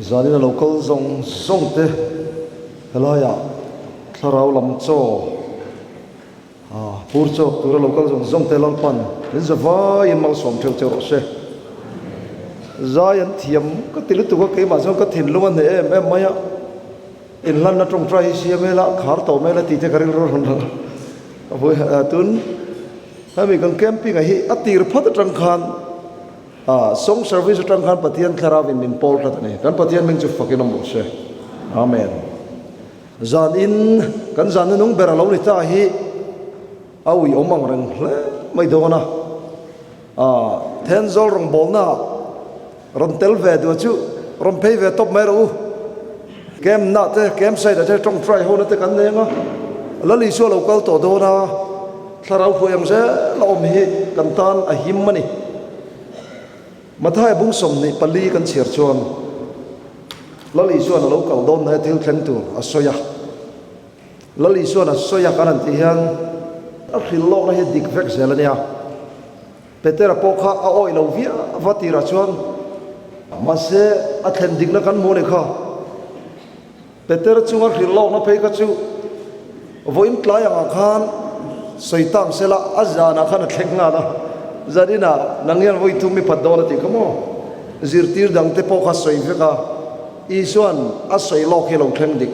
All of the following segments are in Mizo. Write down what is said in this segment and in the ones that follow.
Zanin a lo kal zawng zawng te helaiah thlarau lam chaw pur chawk tura lo kal zawng zawng te Lalpan min za vaiin malsawm theuh cheu rawh se. Zai an thiam ka ti lutuk a, keimah chuan ka thinlung a hneh em em mai a, inhlanna tawngtai hi siam ila, khar tawh mai ila tih te ka rilru a rawn lang a. Tun hemi kan camping ah hi a tir phawt atang khan A song service atang khan Pathian thlarau in min pawl tlat a ni. Kan Pathian hming chu fakin awm rawh se. Amen. Zan in kan zan nunung ber a lo ni ta hi a ui awm ang reng hle mai dawn a. A Thenzawl rawngbawlna rawn tel ve duh chu rawn phei ve tawp mai rawh u. Camp na te, camp site ah te tawngtai ho na te kan nei ang a. Lal Isua lo kal tawh dawn a. Thlarau hruai ang zel a awm hi kan tan a him a ni. Mathaia bung 24 kan chhiar chuan Lal Isuan a lo kal dawn hnaia thil thleng tur a sawi a. Lal Isuan a sawi a kan han tih hian a hrilh lawkna hi dik vek zel a nia. Petera pawh kha a awih lo viau va tirah chuan mahse a thlen dikna kan hmu a ni kha. Peter chunga hrilh lawkna phei kha chu vawiin tlai angah khan sawi tang sela a zanah khan a thleng nghal a, zaninah nang hian vawi thum i phat dawn a tih kha maw? Zirtir dangte pawh kha sawi vek a, Isua'n a sawi lawk hi a lo thleng dik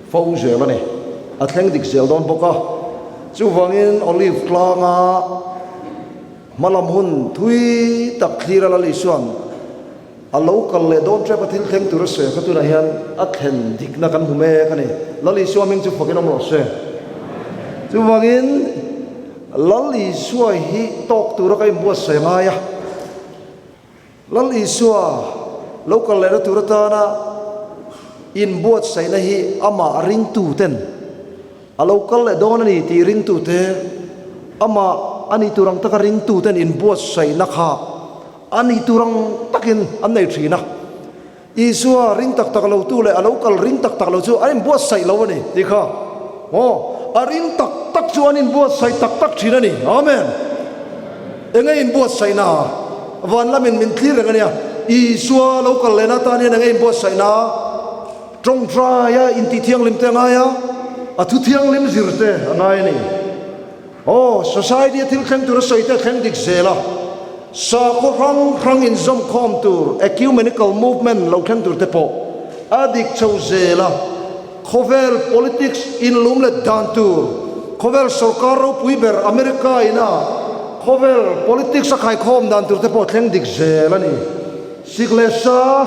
fo zel a ni, a thleng dik zel dawn bawk a, chuvangin Olive tlanga hmalam hun thui tak thlir a Lal Isua'n A lo kal leh dawn tep a thil thleng tur a sawi a kha tunah hian a thlen dikna kan hmu mek a ni. Lal Isua hming chu fakin awm rawh se. Chuvangin Lal Isua hi tawk tura ka inbuatsawi a ngai a. Lal Isua lo kal lehna tur atana inbuatsaihna hi amah ringtuten a lo kal leh dawn a ni tih ringtute, amah a nih tur ang taka ringtuten inbuatsaihna kha A nih tur ang takin an nei thin a. Isua ring tak tak lo tu leh a lo kal ring tak tak lo chu an inbuatsaih lo a ni tih kha. Aw, a ring tak tak chu an inbuatsaih tak tak thin a ni. Amen. Enge inbuatsaihna? Van lamin min thlir reng a nia. Isua lo kal lehna atan hian enge inbuatsaihna? Tawngtaia intihthianghlim te a ngai a, a thu thianghlim zir te a ngai a ni. Aw, society a thil thleng tur a sawi te a thleng dik zel a, sakhaw hrang hrang inzawmkhawm tur ecumenical movement lo thleng tur te pawh a dik chho zel a, khawvel politics inlum let dan tur, khawvel sorkar ropui ber America ina khawvel politics a khaikhawm dan tur te pawh a thleng dik zel a ni. Sik leh sa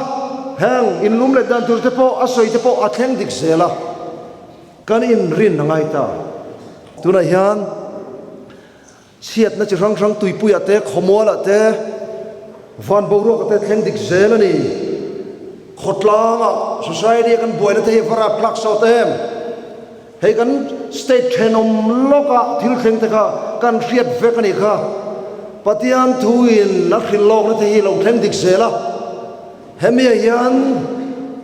heng inlum let dan tur te pawh a sawi te pawh a thleng dik zel a. Kan inrin a ngai ta. Tunah hian chhiatna chi hrang hrang tuipuiah te, khawmualah te, van boruakah te thleng dik zel a ni. Khawtlangah society a kan buaina te hi a va rapthlak sawt em? Hei kan state thenawm lawkah thil thleng te kha kan hriat vek a nih kha. Pathian thuin a hrilh lawkna te hi lo thleng dik zel a. Hemiah hian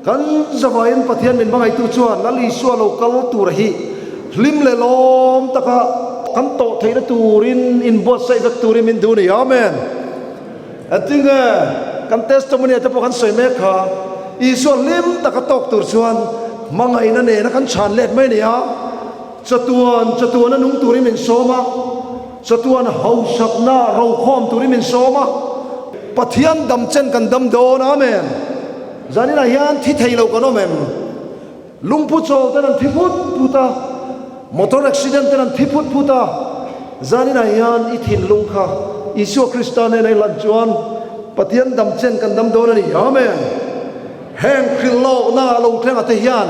kan zavaiin Pathian min hmangaihtu chuan Lal Isua lo kal tur hi hlim leh lawm taka kan tawh theihna turin inbuatsaih vek turin min duh a ni. Amen. Engtinge kan testimony ah te pawh kan sawi mek kha, Isua hlim taka tawk tur chuan hmangaihna nena kan chhan let mai a ni a, chatuan chatuana nung turin min sawm a, Chatuan hausakna rokhawm turin min sawm a, Pathian dam chen kan dam dawn, Amen. Zaninah hian thi thei lo kan awm em? Lungphu chawl ten an thi phut phut a, motor accident ten an thi phut phut a, zaninah hian i thinlung kha Isua Krista nena i hlan chuan Pathian dam chen kan dam dawn a ni, Amen. Heng hrilhlawkna lo thlengah te hian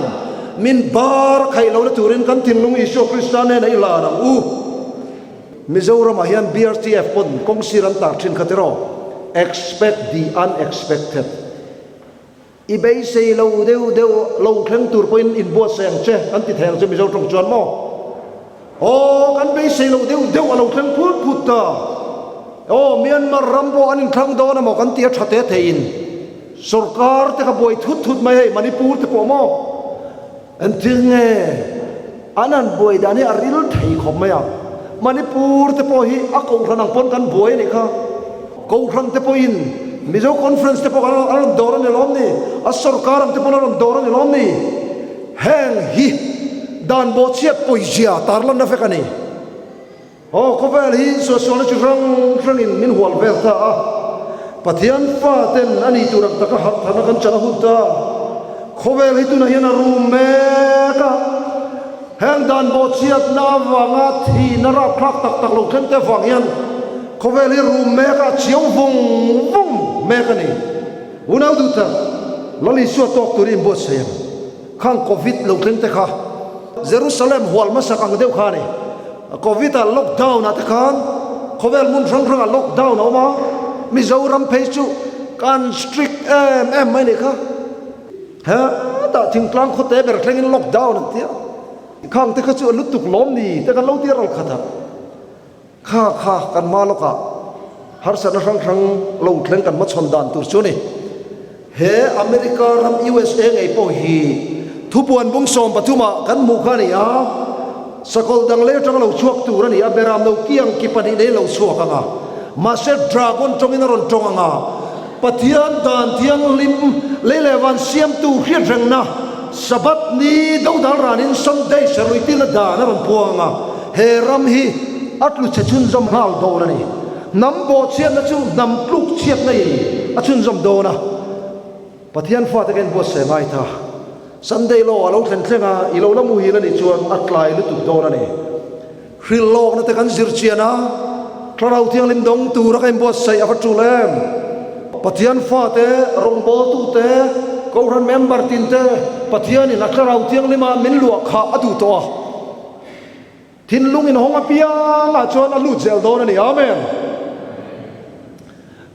min bar khaih lohna turin kan thinlung Isua Krista nena i lan ang u. Mizoramah hian BRTF pawn kawng sir an tar thin kha tiraw? Expect the unexpected. I beisei lo deuh deuh lo thleng tur pawhin inbuatsaih ang che an ti thei ang che Mizo tawng chuan maw? Aw, kan beisei lo deuh deuh a lo thleng phut phut ta. Aw, Myanmar ram pawh an inthlang dawn a maw kan ti a tha te theiin. Sorkar te kha buai thut thut mai hei, Manipur te pawh maw? Engthil nge an han buai dan hi a ril thei khawp mai a. Manipur te pawh hi a kohhran ang pawn kan buai a nih kha. Kohhran te pawhin. Mizo Conference te pawh an rawn dawr a ni lawm ni? A sorkar ang te pawn a rawn dawr a ni lawm ni? Heng hi dan bawhchhiat pawizia tarlanna vek a ni. Aw, khawvel hi suahsualna chi hrang hrangin min hual vel ta a, Pathian faten a ni tur ang taka harh tharna kan chan a hun ta. Khawvel hi tunah hian a rum mek a, heng dan bawhchhiatna avanga thihna rapthlak tak tak lo thleng te avang hian khawvel hi rum mek a, a chiau vung vung mek a ni. Unau duh tak, Lal Isua tawk turin inbuatsaih ang. Khang Covid lo thleng te kha Jerusalem hual hmasak ang deuh kha a ni. Covid a lockdown ah te khan khawvel hmun hrang hrangah lockdown a awm a, Mizoram phei chu kan strict em em mai nih kha. Hetah thingtlang khawte ber thlengin lockdown an ti a, khang te kha chu a lutuk lawm ni te kan lo ti ral khat a. Kha kha kan hma lawkah harsatna hrang hrang lo thleng kan hmachhawn dan tur chu a ni. He America ram USA ngei pawh hi thupuan bung 13 ah kan hmuh kha a ni a, sakawlh dang lei atanga lo chhuak tur a ni a, beram lo kiang ki pahnih nei lo chhuak ang a, mahse dragon tawngin a rawn tawng ang a, Pathian dan thianghlim lei leh van siamtu hriat rengna Sabbath ni dodal ranin Sunday serluitirna dan a rawn puang ang a, he ram hi a tlu chhe chhunzawm nghal dawn a ni. Hnam bawhchhiatna chu hnam tluk chhiatna in a chhunzawm dawn a, Pathian fate ka inbuatsaih ngai ta. Sunday law a lo thlen thleng a, i lo la muhil a nih chuan a tlai lutuk dawn a ni. Hrilh lawkna te kan zir chian a, Thlarau Thianghlim dawng tura ka inbuatsaih a va tul em? Pathian fate, rawngbawltute, Kohhran member tinte Pathianin a Thlarau Thianghlima min luah kha a duh tawh a. Thinlung inhawng apiangah chuan a lut zel dawn a ni. Amen.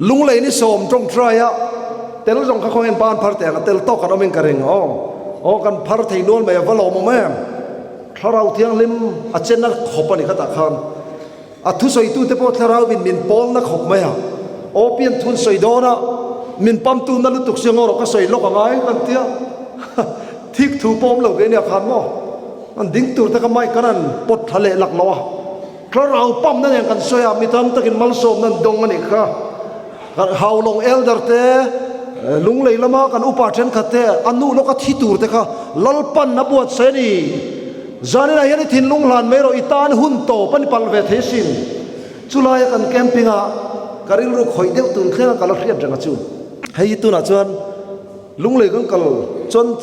Lunglei ni sawm tawngtai a tel zawng kha khawngain ban phar teh ang a tel tawk kan awmin ka ring aw aw kan phar thei nual mai a va lawmawm em thlarau thianghlim a chen a khawp a ni khatah khan a thusawitu te pawh thlarau in min pawl na khawp mai a aw pian thun sawi dawn a min pam tu na lutuk sia ngaw rawh ka sawi lawk a ngai kan tia thik thu pawm lo ke nia khan maw an ding tur te kha mic kan han pawt thla leh lak lo a. Thlarau pamna nen kan sawi a, mi tam takin malsawmna an dawng a nih kha. Haulawng elder te, Lunglei lama kan upa thenkhat te, a nu lawka thi tur te kha Lalpan a buatsaih a ni. Zaninah hian i thinlung hlan mai rawh, i tan hun tawp a ni palh ve thei asin. Chulaia kan camping a, ka rilru khawih deuh tun thleng a ka la hriat reng a chu. Hei hi tunah chuan Lunglei kan kal chuan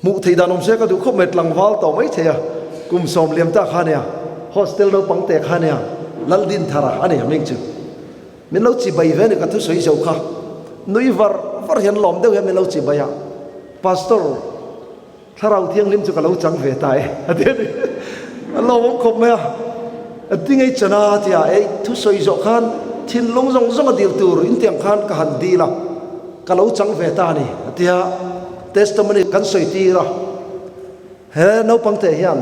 Hmuh theih dan awm se ka duh khawp mai, tlangval tawh mai thei a, kum sawm liam ta kha nia, hostel naupang te kha nia, Laldinthara a ni hming chu. Min lo chibai ve a ni ka thusawi zo kha, nui var var hian lawm deuh hian min lo chibai a, Pastor, Thlarau Thianghlim chu ka lo chang ve ta e a ti a ni. A lawmawm khawp mai a, a ti ngei chan a tia, ei thusawi zawh khan thinlung zawng zawng a dil tur intiang khan ka han dil a, ka lo chang ve ta a ni a tia. Testimony kan sawi tir a, he naupang te hian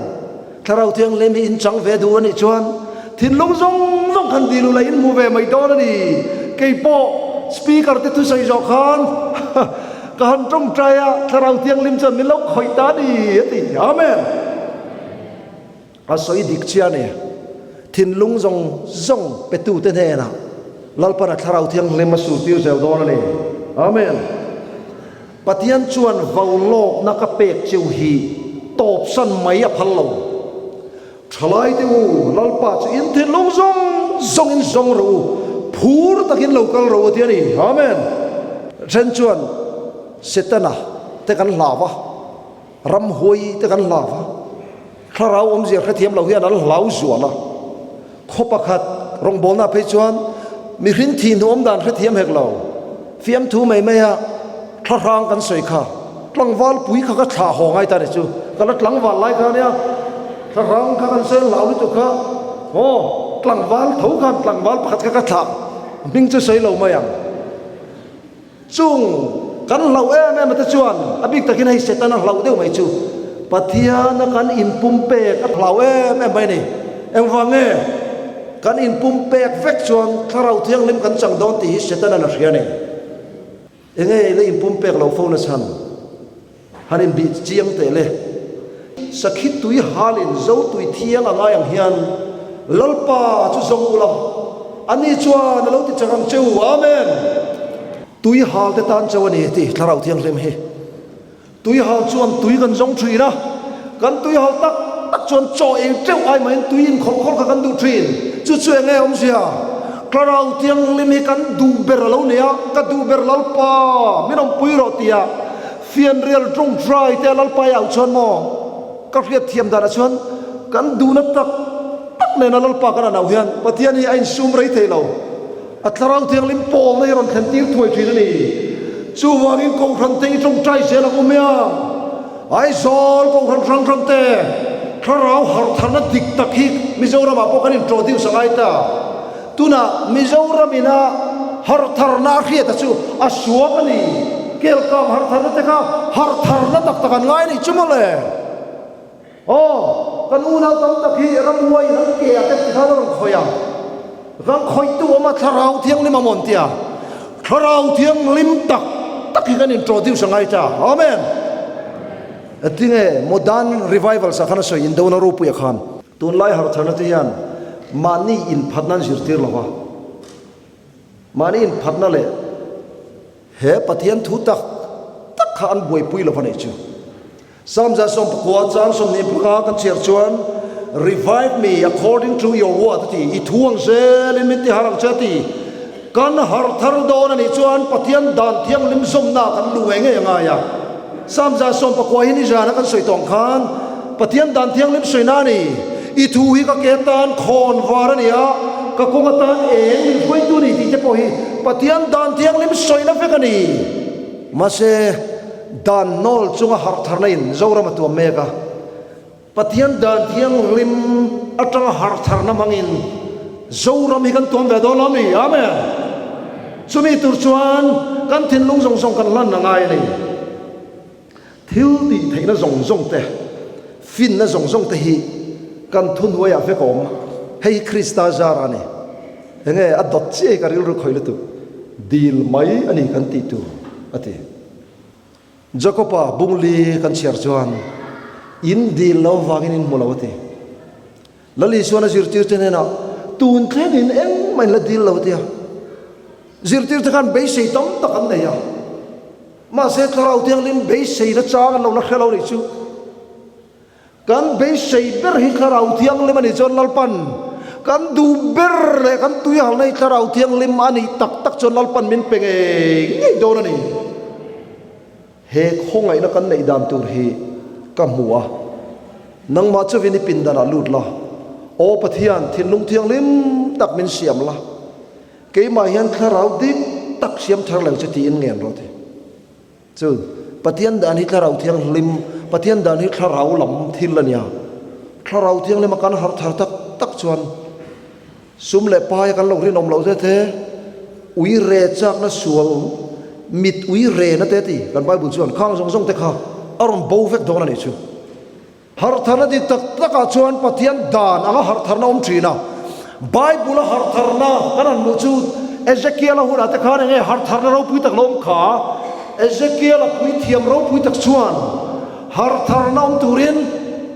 Thlarau Thianghlim hi in chang ve duh a nih chuan thinlung zawng zawng khan dil ula in hmu ve mai dawn a ni. Kei pawh speaker te thusawi zawh khan ka han tawngtai a, Thlarau Thianghlim chuan min lo khawih ta a ni a ti. Amen. A sawi dik chiah a ni. Thinlung zawng zawng petute hnenah Lalpana Thlarau Thianghlim a sultir zel dawn a ni. Amen. Pathian chuan vo lawkna ka pek cheu hi tawpsan mai a phal lo. Thalaite u, Lalpa chu in thinlung zawng zawngin zawng rawh u, phur takin lo kal rawh u ti a ni. Amen. Then chuan Setana te kan hlau a. Ramhuai te kan hlau a, thlarau awmzia hrethiam lo hian an hlau zual a. Khaw pakhat rawngbawlna phei chuan mihring thih hnu awm dan hrethiam hek lo. Fiamthu mai mai a thlahrang kan sawi kha tlangval pui kha ka thlah haw ngai ta ni chu. Ka la tlangval lai kha ania thlahrang kha kan sawi hlau lutuk kha aw tlangval tho khan tlangval pakhat kha ka thlah hming chu sawi lo mai ang. Chung kan hlauh em em ate chuan a bik takin hei Setana hlauh deuh mai chu Pathiana kan inpumpek a hlau em em mai a ni. Engvang nge kan inpumpek vek chuan Thlarau Thianghlim kan chang dawn tih hi Setana'n a hria a ni. Enge i la inpumpek loh fo na chhan? Han inbih chiang teh le. Sakhi tui halin zo tui thiang a ngai ang hian Lalpa chu zawng ula, ani chuan a lo ti chak ang che u. Amen. Tui hal te tan chauh a ni ti Thlarau Thianghlim hi. Tui hal chuan tui kan zawng thin a, kan tui hal tak tak chuan chaw ei teuh ai mahin tui in khawlh khawlh kha kan duh thin. Chu chu eng nge awmzia? Thlarau Thianghlim hi kan duh ber a lo ni a, ka duh ber Lalpa min awmpui rawh tia fianrial tawngtai te Lalpa i auh chuan maw ka hriat thiam danah chuan kan duhna tak tak nena Lalpa kan an auh hian Pathian hi a insum rei thei lo. A Thlarau Thianghlim pawlna hi rawn thlen tir thuai thin a ni. Chuvangin Kohhran te i tawngtai zel ang u miang. Aizawl Kohhran hrang hrang te Thlarau harhtharna dik tak hi Mizoramah pawh kan introduce a ngai ta. Tunah Mizoram ina harhtharna a hriata chu a suak a ni. Kelkam harhtharna te kha harhtharna tak tak an ngai a nih chu mawle. Aw, kan unau tam tak hi ramhuai in an ke ah te tikhan a rawn khawih a, kan khawihtu awm a Thlarau Thianghlim a mawn tia, Thlarau Thianghlim tak tak hi kan introduce a ngai ta. Amen. Tinge Modern Revivals ah khan a sawi indona ropuia khan. Tunlai harhtharna te hian mahni inphatna an zirtir lo va, mahni inphatna leh he Pathian thu tak tak kha an buaipui lo va neih chu. Psalm 19 chang 25 kan chhiar chuan, Revive me according to your word a ti, i thu ang zelin min ti har ang che a ti. Kan har thar dawn a nih chuan Pathian dan thianghlim zawmna kan lu ngei ngei a ngai a. Psalm 19 hi nizana kan sawi tawng khan Pathian dan thianghlim sawina a ni. I thu hi ka ke tan khawn var a ni a, ka kawng atan eng min hruaitu a ni tih te pawh hi Pathian dan thianghlim sawina vek a ni. Mahse, Dan nawl chunga harh tharna in Zoram a tuam mek a, Pathian dan thianghlim atanga harh tharna hmangin Zoram hi kan tuam ve dawn lo mi? Amen! Chumi tur chuan kan thinlung zawng zawng kan hlan a ngai a ni. Thil tih theihna zawng zawng te, finna zawng zawng te hi kan thuhnuaiah vek a awm. Hei hi Krista zara a ni. Enge a dawt chiah hi ka rilru khawih lutuk. Dil mai a ni kan tih tur a ti. Jakoba bungli kan chhiar chuan in dil lo vangin in hmu lo a ti. Lal Isuan a zirtirte hnenah tun thlengin engmah in la dil lo a ti a. Zirtirte khan beisei tam tak an nei a. Mahse Thlarau Thianghlim beiseina chang an lo la hre lo nih chu. Kan beisei ber hi Thlarau Thianghlim a nih chuan Lalpan kan duh ber leh kan tuihalna hi Thlarau Thianghlim a nih tak tak chuan Lalpan min pe ngei ngei dawn a ni. He khawngaihna kan neih dan tur hi ka hmu a, nangmah chuvin i pindanah lut la, Aw Pathian, thinlung thianghlim tak min siam la, keimah hian Thlarau dik tak siam thar lo che tiin ngen rawh ti. Chu Pathian dan hi Thlarau Thianghlim, Pathian dan hi Thlarau lam thil a nia. Thlarau Thianghlim a kan harh thar tak tak chuan sum leh paia kan lo rinawm loh te te, ui re chakna sual, mit ui re na te ti kan Bible chuan khang zawng zawng te kha a rawn bo vek dawn a nih chu. Harhtharna dik tak takah chuan Pathian dan anga harhtharna awm thin a. Bible-a harhtharna kan han hmuh chu Ezekiel-a hunah te khan enge harhtharna ropui tak lo awm kha? Ezekiel-a puithiam ropui tak chuan harhtharna awm turin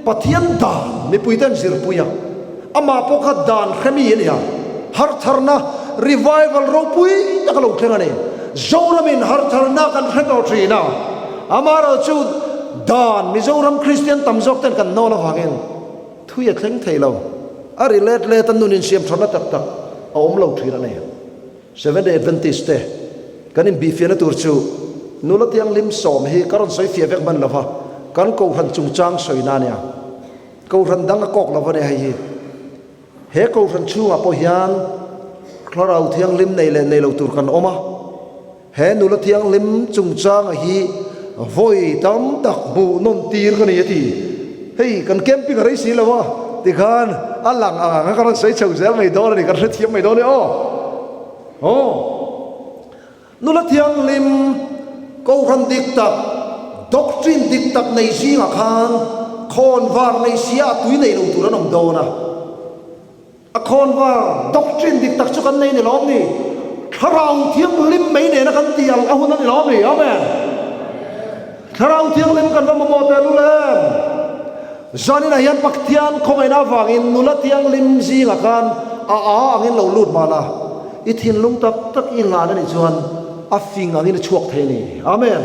Pathian dan mipuite an zirpui a. Amah pawh kha dan hre mi a ni a. Harhtharna, revival, ropui tak a lo thleng a ni. Zoramin harhtharna kan hre tawh thin a. Amaherawhchu dan Mizoram Kristian tam zawk ten kan nawl avangin thui a thleng thei lo. A ri let let a nun insiam thatna tak tak a awm lo thin a ni. Seventh Day Adventist te kan inbihfiahna tur chu nula tianghlim sawm hi ka rawn sawi fiah vek hman lova kan kohhran chungchang sawina a nia. Kohhran dang a kawk lo a ni hei hi. He kohhran chhungah pawh hian Thlarau Thianghlim nei leh nei lo tur kan awm a. He nula thianghlim chungchanga hi vawi tam tak hmuh nawn tir ka ni a ti. Hei kan camping a rei si lo a, tikhan a lang ang ang a ka rawn sawi chho zel mai dawn a ni, kan hrethiam mai dawn e aw. Aw. Nula thianghlim kohhran dik tak, doctrine dik tak nei zingah khan khawnvar nei sia a tui nei lo tur an awm dawn a. A khawnvar doctrine dik tak chu kan nei ni lawm ni? Thlarau Thianghlim mai nena kan tih ang a hun a ni lawm ni? Amen! Thlarau Thianghlim kan va mamawh teh lul em? Zaninah hian Pathian khawngaihna avangin nula thianghlim zingah khan a a angin lo lut mahla, i thinlung tak tak i hlan a nih chuan. a fing angin a chhuak thei a ni. Amen.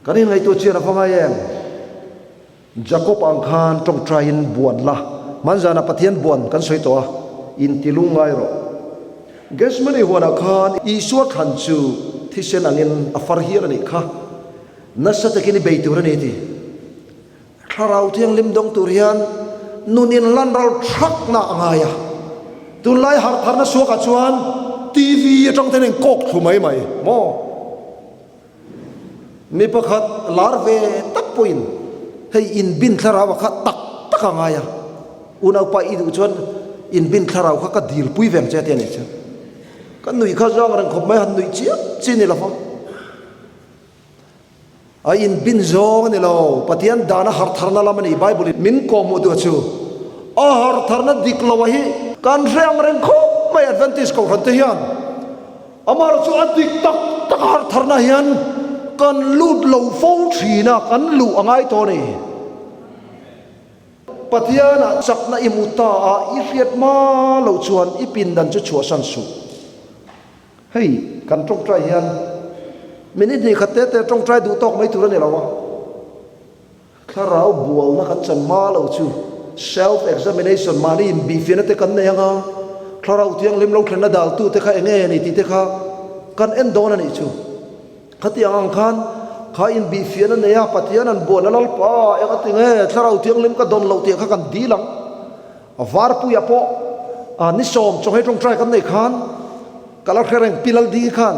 Kan inngaihtuah chian a va ngai em? Jakob ang khan tawngtaiin buan la, hmanzana Pathian buan kan sawi tawh a, intilung ngai rawh. Gethsemane huanah khan Isua thlan chu thisen angin a far hial a nih kha. Nasa takin i bei tur a ni ti. Thlarau Thianghlim dawng tur hian nun inlan ral thakna a ngai a. Tunlai harhtharna suakah chuan TV atang ten a inkawk thlu mai mai maw? Mi pakhat lar ve tak pawhin hei inbin thlarau a kha tak tak a ngai a, unaupa i duh chuan inbin thlarau kha ka dilpui ve ang che a ti a nih chu. Ka nuih kha zang reng khawp mai han nuih chiam chi ni lo va. A inbin zawng a ni lo, Pathian dana harhtharna lam a ni. Bible in min kawhhmuh duh chu a harhtharna dik lo a hi kan hre ang reng khawp mai Adventist Kohhran te hian. Amaherawh chu a dik tak tak a harhtharna hian kan lut lo fo thin a, kan luh a ngai tawh a ni. Pathianah chakna i hmu ta a, i hriat hma loh chuan i pindan chu chhuahsan suh. Hei kan tawngtai hian minute hnih khat te te tawngtai duh tawk mai tur a ni lo a, thlarau bualna kan chan hma lo chu self examination mahni inbihfiahna te kan nei anga thlarau thianghlim lo thlenna daltu te kha eng nge ni tih te kha kan en dawn a nih chu. Khatiang ang khan kha inbihfiahna nei a Pathian an bualna Lalpa eng a ti nge thlarau thianghlim ka dawn loh tih kha kan dil ang. A varpuia pawh a ni sawm chaw hei tawngtai kan nei khan ka la hre reng Pi Laldi khan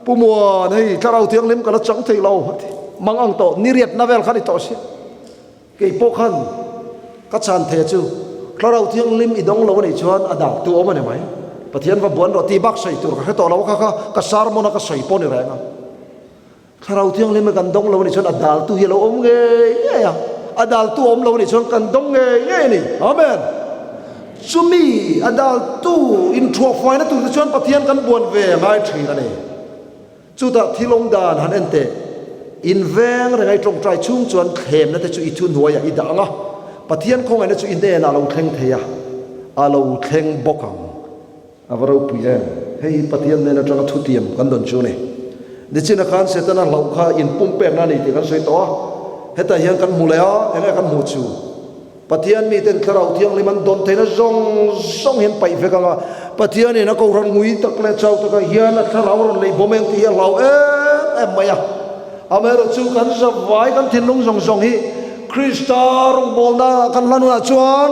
Pu Muan hei thlarau thianghlim ka la chang thei lo a ti mang ang tawh ni riatna vel khan i tawh si kei pawh khan ka chan thei chu thlarau thianghlim i dawng lo a nih chuan a dak tu awm a ni mai Pathian va buan rawh tih bak sawi tur ka hre tawh lo a kha kha ka sermon a ka sawi pawh ni reng a. Thlarau Thianghlim hi kan dawng lo a nih chuan a daltu hi a lo awm ngei ngei a, a daltu a awm lo a nih chuan kan dawng ngei ngei a ni. Amen. Chumi a daltu inthuahfaina tur te chuan Pathian kan buan ve a ngai thin a ni. Chutah thil awm dan han en teh, in veng reng a i tawngtai chhung chuan thlemna te chu i thuhnuaiah i dah ang a, Pathian khawngaihna chu i hnenah a lo thleng thei a, a lo thleng bawk ang. A va ropui em! Hei hi Pathian hnen atanga thutiam kan dawn chu a ni. Nichina khan Setana hlauh kha inpumpekna a ni tih kan sawi tawh a. Hetah hian kan hmu leh a, enge kan hmuh chu? Pathian miten Thlarau Thianghlim an dawn theihna zawng zawng hi an paih vek ang a. Pathianin a kohhran ngui tak leh chau takah hian a thlarau a rawn lei bawm eng tih hi a hlau em em mai a. Amaherawhchu chu kan zavai kan thinlung zawng zawng hi Krista rawngbawlna kan hlan hunah chuan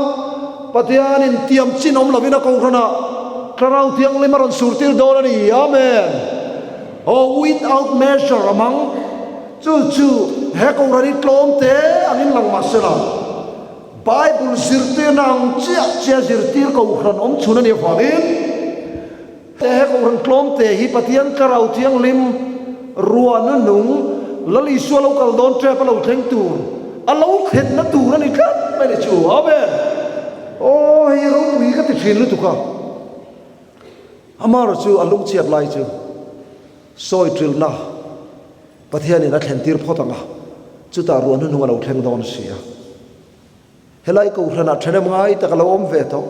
Pathianin tiam chin awm lovin a kohhranah Thlarau Thianghlim a rawn surtir dawn a ni. Amen. Oh, without measure amang chu chu he kohhran hi tlawm te angin lang mah sela, Bible zirtirna ang chiah chiah zirtir kohhran awm chhun a nih avangin, He kohhran tlawm te hi Pathian Thlarau Thianghlim ruahna nung Lal Isua lo kal dawn tep a lo thleng tur, a lo thlenna tur a ni tlat mai ni chu. Amen! Aw, hei ropui ka ti thin lutuk a. Amara chu a lungchhiat lai chu sawi trilna Pathianin a thlen tir phawt ang a, chutah ruahna nung a lo thleng dawn si a. Helai kohhranah ṭhenem ngai tak a lo awm ve tawh.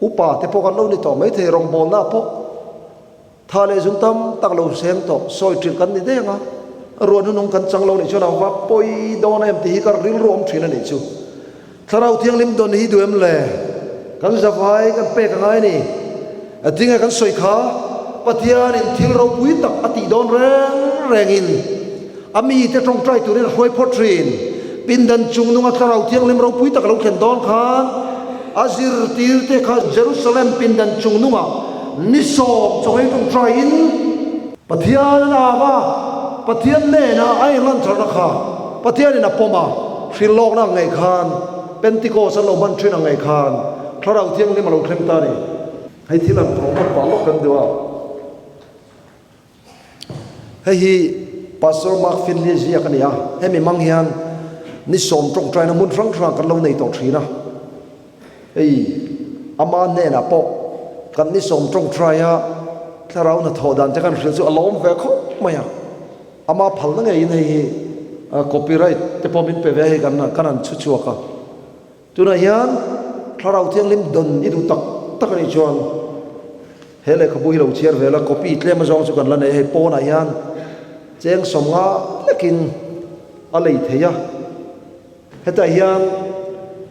Upa te pawh kan lo ni tawh maithei, rawngbawlna pawh tha leh zung tam tak lo seng tawh, sawi ṭilh kan ni deng a, ruah hnunung kan chang lo nih chuan a va pawi dawn em tih hi ka rilru awm ṭhin a nih chu. Thlarau Thianghlim dawn hi duh em le? Kan zavai kan pek a ngai a ni. A tinge kan sawi kha Pathianin thil ropui tak a tih dawn reng rengin A mite tawngtai turin a hruai phawt thin. Pindan chung nunga Thlarau Thianghlim ropui tak a lo thlen dawn khan a zirtirte kha Jerusalem pindan chung nungah ni sawm chawhei tawngtaiin Pathian an au a, Pathian hnenah a inlantharna kha Pathianin a pawm a, hrilhlawkna ang ngei khan Pentecost an lo hman thin ang ngei khan Thlarau Thianghlim a lo thleng ta a ni. Hei thil an promote pah lawk kan duh a. Hei hi Pastor Mark Finley ziak a ni a, hemi hmang hian ni sawm tawngtaina hmun hrang hrang kan lo nei tawh thin a. Hei ama hnenah pawh kan ni sawm tawngtaia thlarau hnathawh dan te kan hrilh chu a lawm ve khawp mai a. Ama phalna ngeiin hei hi copyright te pawh min pe ve a, hei kan kan han chhu chhuak a. Tunah hian thlarau thianghlim dawn i duh tak tak a nih chuan. He lehkhabu hi lo chhiar ve la, copy tlem azawng chu kan la nei a, hei pawnah hian cheng 50 lekin a lei thei a. Hetah hian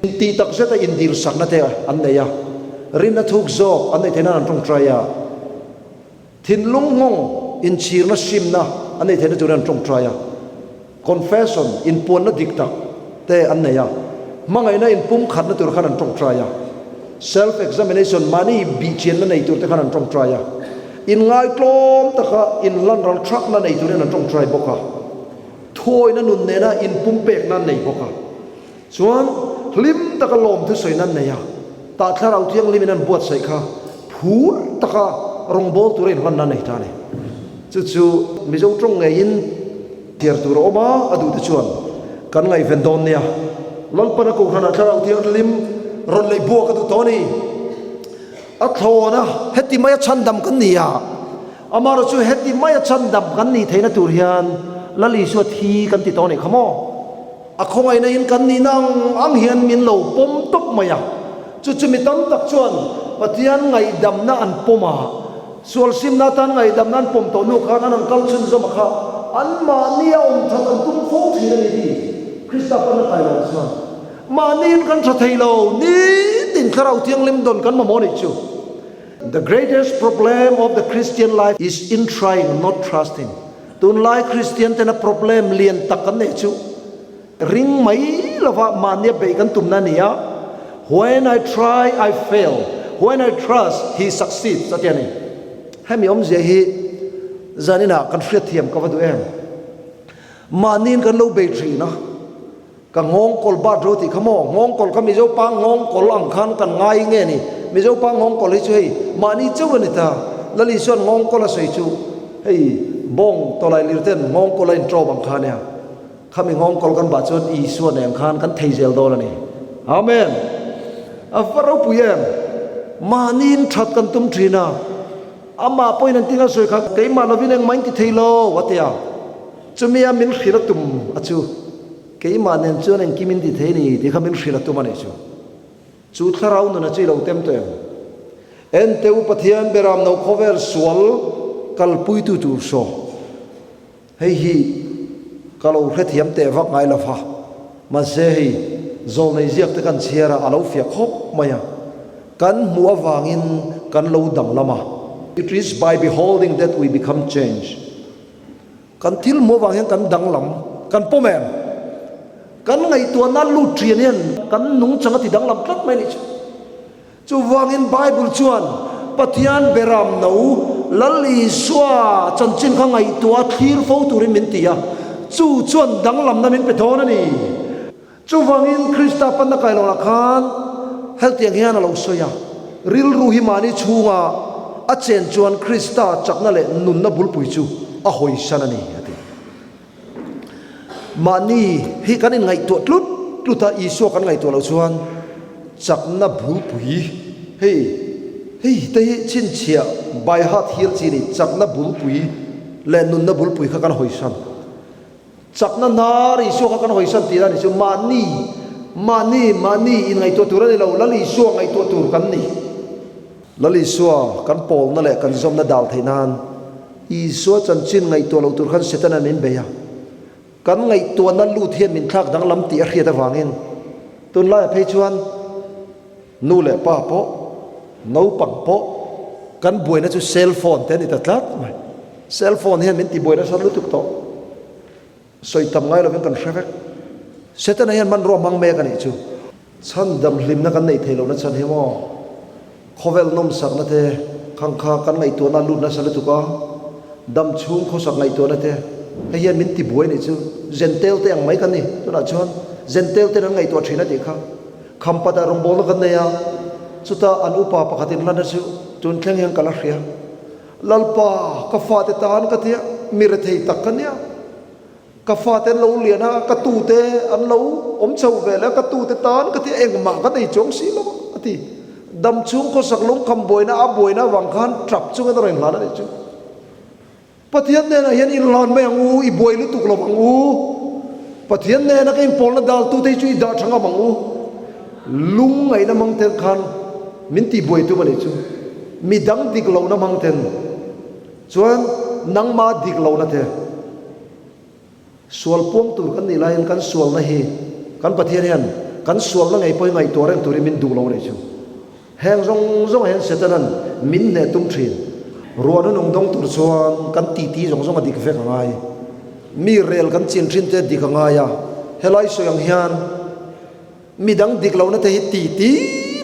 tih tak zeta indirsakna te an nei a, rinna thuk zawk an neih theih nan an tawngtai a, thinlung nghawng inchhirna simna an neih theihna turin an tawngtai a, confession inpuanna dik tak te an nei a, hmangaihna inpumkhatna tur khan an tawngtai a, self examination mahni bihchianna nei tur te khan an tawngtai a, inngaitlawm taka inhlanral thakna nei turin an tawngtai bawk a. Thuawina nun nena inpumpekna an nei bawk a, chuan hlim taka lawm thusawina an nei a, tah thlarau thianghlimin an buatsaih kha phur taka rawngbâwl tura inhlanna an nei ta a ni. Chu chu Mizo tawng ngeiin chhiar tur a awm a, a duhte chuan kan ngaihven dawn nia. Lalpana Kohhranah thlarau thianghlim rawn lei buak a duh tawh a ni. A thlawn a, heti maia chhandam kan ni a. Amaherawhchu chu heti maia chhandam kan nih theihna tur hian Lal Isua thi kan ti tawh a nih kha maw? A khawngaihna in kan nihna ang ang hian min lo pawm tawp mai a, chu chu mi tam tak chuan Pathian ngaihdamna an pawm a, sual simna atan ngaihdamna an pawm tawh hnu khan an han kal chhunzawm a kha anmahni a awm that an tum fo thin a ni tih Krista pawn a kai lo chuan mahniin kan tha thei lo, nitin Thlarau Thianghlim dawn kan mamawh a nih chu. The greatest problem of the Christian life is in trying, not trusting. Tunlai Christian tena problem lian tak kan neih chu ring mai lova mahnia beih kan tumna a ni a, When I try, I fail. When I trust, he succeeds a ti a ni. Hemi awmzia hi zaninah kan hriatthiam ka va duh em? Mahniin kan lo bei thin a. Ka nghawngkawl bat ro tih kha maw? Nghawngkawl kha Mizo pa nghawngkawl ang khan kan ngai nge ni? Mizo pa nghawngkawl hi chu hei mahni chauh a ni ta. Lali chuan nghawngkawl a sawi chu hei bawng tawlai lir ten nghawngkawl a intawm ang kha nia. Khami nghawngkawl kan bah chuan Isua nen khan kan thei zel dawn a ni. Amen! A va ropui em! Mahniin that kan tum thin a, amah pawhin an tinga sawi kha keimah lovin engmah in ti thei lo a ti a. Chumia min hrilh a tum a chu. Keimah nen chuan engkim in ti thei ni tih kha min hrilh a tum a nih chu. Chu thlarau nuna chu i lo tem tawh em? Ente u Pathian beram no khawvel sual kalpuitu tur saw. Hei hi ka lo hrethiam teh vak ngai lo va, mahse hei zawlnei ziak te kan chhiar a, a lo fiah khawp mai a. Kan hmuh avangin kan lo danglam a. It is by beholding that we become changed. Kan thil hmuh avang hian kan danglam, kan pawm em? Kan ngaihtuahna lut ṭhian hian kan nungchang a ti danglam tlat mai a nih chu. Chuvangin Bible chuan Pathian beram no Lal Isua chanchin kha ngaihtuah a thlir fo turin min ti a, chu chuan danglamna min pe dawn a ni. Chuvangin Krista panna kailawnah khan heltiang hian a lo sawi a, Rilru hi mahni chhunga a chen chuan Krista chakna leh nunna bulpui chu a hawisan a ni, a ti. Mahni hi kan inngaihtuah tlut tlut a, Isua kan ngaihtuah loh chuan chakna bulpui, hei hei te hi chhinchhiah by heart hial chi a ni, chakna bulpui leh nunna bulpui kha kan hawisan. Chakna hnar Isua kha kan hawisan tih a ni chu mahni, mahni, mahni inngaihtuah tur a ni lo, Lal Isua ngaihtuah tur kan ni. Lal Isua kan pawlna leh kan zawmna dal theih nan Isua chanchin ngaihtuah lo tur khan Setana'n min bei a. Kan ngaihtuahna lut hian min thlak danglam tih a hriat avangin tunlaiah phei chuan nu leh pa pawh, naupang pawh kan buaina chu cell phone te a ni ta tlat mai. Cell phone hian min tibuai nasa lutuk tawh. Sawi tam ngai lovin kan hre vek. Setana hian hmanrua hmang mek a nih chu. Chhandam hlimna kan neih theih lohna chhan hi maw? Khawvel nawmsakna te khang kha kan ngaihtuahna a lut nasa lutuk a, dam chhung khawsak ngaihtuahna te hei hian min tibuai a nih chu. Zentel te ang mai kan ni. Tunah chuan zentel ten an ngaihtuah thin a tih kha. Khampat ah rawngbawlna kan nei a, chutah an upa pakhatin hlan a chu tun thleng hian ka la hria. Lalpa, ka fate tan ka tia, mi rethei tak ka nia. Ka fate an lo lian a, ka tute an lo awm chho ve leh a, ka tute tan ka tia, engmah ka nei chuang si lo a, a ti. Dam chhung khawsak lungkham buaina a buaina avang khan tap chungin a rawn inhlan a nih chu. Pathian hnenah hian inhlan mai ang u, i buai lutuk lo ang u. Pathian hnena ka inpawlna daltute hi chu i dah tha ngam ang u. Lungngaihna mang tel khan min tihbuai tum a nih chu. Midang dik lohna hmang ten chuan nangma dik lohna te sual puang tur kan nih laiin kan sualna hi kan Pathian hian kan sualna ngei pawhin ngaihtuah reng turin min duh lo a nih chu. Heng zawng zawng hian Setanan min hneh tum thin. Ruahna nung dawng tur chuan kan titi zawng zawng a dik vek a ngai. Mi rel kan chin thin te dik a ngai a, helai sawi ang hian midang dik lohna te hi titi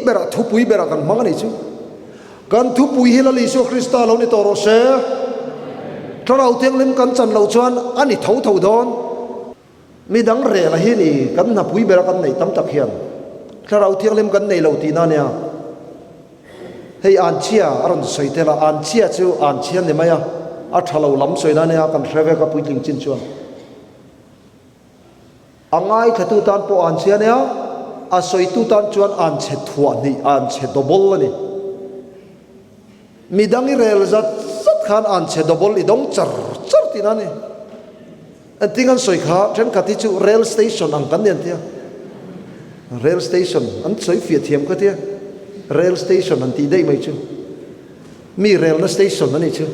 berah thupui berah kan hmang a nih chu. Kan thupui hi Lal Isua Krista lo ni tawh rawh se. Thlarau Thianghlim kan chan loh chuan a ni tho tho dawn. Midang rel a hi ni kan hnapui bera kan neih tam tak hian Thlarau Thianghlim kan nei lo tihna ania. Hei anchhia a rawn sawi tel a, anchhia chu anchhia ni mai a, a tha lo lam sawina ania kan hre vek a puitling chin chuan. A ngaithlatu tan pawh anchhia ania, a sawitu tan chuan anchhe thuah hnih, anchhe double a ni. Midang i rel zat zat khan anchhe double i dawng char char tihna a ni. Engtin an sawi kha thenkhat hi chu rail station ang kan ni an tia. Rail station an sawi fiah thiam ka tia. Rail station an tih daih mai chu. Mi relna station a nih chu.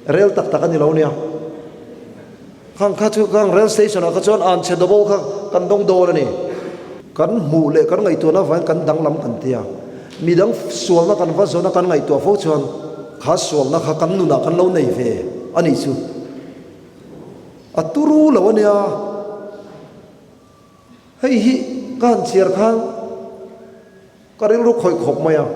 Rail tak tak a ni lo nia. Khang kha chu khang rail station ah kha chuan an chhe double kha kan dawng dawn a ni. Kan hmuh leh kan ngaihtuahna avangin kan danglam kan tia. Midang sualna kan va zawna kan ngaihtuah fo chuan kha sualna kha kan nunah kan lo nei ve a nih chu. A turu lo a nia. Hei hi ka han chhiar khan ka rilru khawih khawp mai a.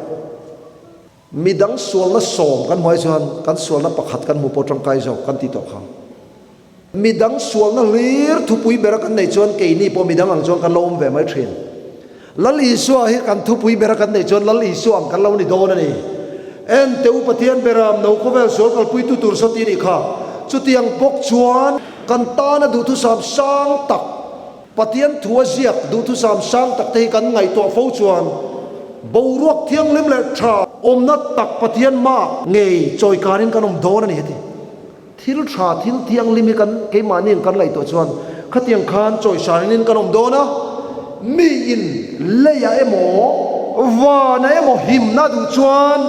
Midang sualna sawm kan hmuai chuan kan sualna pakhat kan hmu pawh tangkai zawk kan ti tawh kha. Midang sualna hlir thupui bera kan neih chuan keini pawh midang ang chuan kan lo awm ve mai thin. Lal Isua hi kan thupui bera kan neih chuan Lal Isua ang kan lo ni dawn a ni. En teh u Pathian beram no khawvel sual kalpuitu tur saw ti nih kha. Chutiang bawk chuan kan tana duhthusam sang tak, Pathian thu a ziak duhthusam sang tak te hi kan ngaihtuah fo chuan boruak thianghlim leh tha awmna tak Pathian hmaah ngei chawikanin kan awm dawn a ni heti. Thil tha, thil thianghlim hi kan keimahni ang kan ngaihtuah chuan khatiang khan chawisanin kan awm dawn a, miin leiah emaw vanah emaw himna duh chuan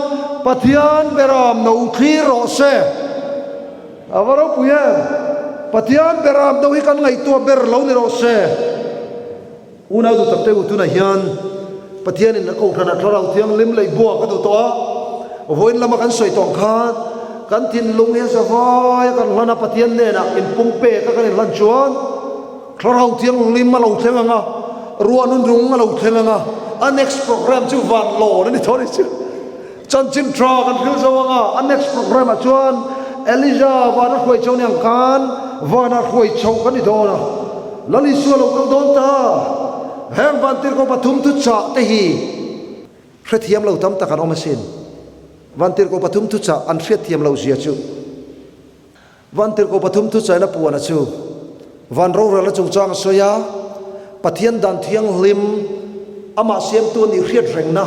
Pathian beram no thlir rawh se. A va ropui em! Pathian beram no hi kan ngaihtuah ber lo ni rawh se. Unau duh tak te u, tunah hian Pathianin a kohhranah Thlarau Thianghlim lei buak a duh tawh a, vawiin lama kan sawi tawh ang khan kan thinlung hi a za vai a kan hlan a, Pathian hnenah inpum pek a kan inhlan chuan Thlarau Thianghlim a lo thleng ang a, ruah nunrung a lo thleng ang a, a next program chu van lawn a ni tawh a ni chu. Chanchin tha kan hril zo ang a, a next program ah chuan Elijah vana hruai chho ni ang khan vana hruai chho kan ni dawn a, Lal Isua lo kal dawn ta. Heng vantirhkoh pathum thuchah te hi hrethiam lo tam tak an awm asin. Vantirhkoh pathum thuchah an hriatthiam loh zia chu. Vantirhkoh pathum thuchaina puana chu van rorelna chungchang a sawi a, Pathian dan thianghlim amah siamtu a nih hriat rengna,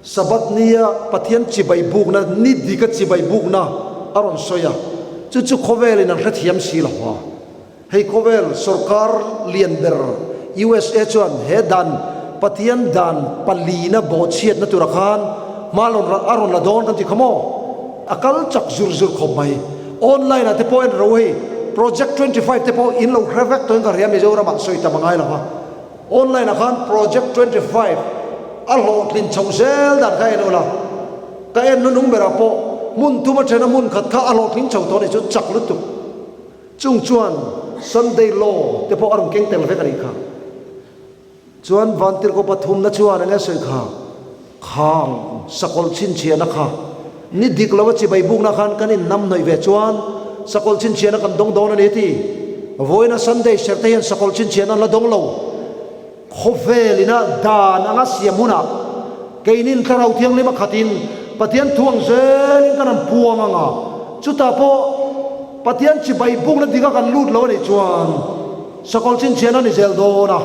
Sabbath nia Pathian chibai bukna, ni dika chibai bukna a rawn sawi a, chu chu khawvelin an hrethiam si lo a. Hei khawvel sorkar lian ber usa chuan he dan Pathian dan palina bawhchhiatna tura khan hma lawn a rawn la dawn kan ti kha maw? A kal chak zur zur khawp mai. Online ah te pawh en ro hei Project 25 te pawh in lo hre vek tawhin ka hria Mizoram ah sawi tam a ngai lo va. Online ah khan Project 25 a hlawhtlin chho zel dan kha en ula. Ka en hnunung berah pawh hmun thum a then a hmun khat kha a hlawhtling chho tawh a nih chu chak lutuk. Chung chuan Sunday Law te pawh a rawn keng tel vek a nih kha. Chuan Vantirhkoh pathumna chuan enge sawi kha, Khang sakawlh chhinchhiahna kha ni dik lo a chibai bukna khan kan innam hnawih ve chuan sakawlh chhinchhiahna kan dawng dawn a ni a ti. Vawiina Sunday serh te hian sakawlh chhinchhiahna an la dawng lo. Khawvel ina dan anga siam hunah keinin Thlarau Thianghlim a khatin Pathian thu ang zelin kan han puang ang a, chutah pawh Pathian chibai bukna dika kan lut lo a nih chuan sakawlh chhinchhiahna a ni zel dawn a.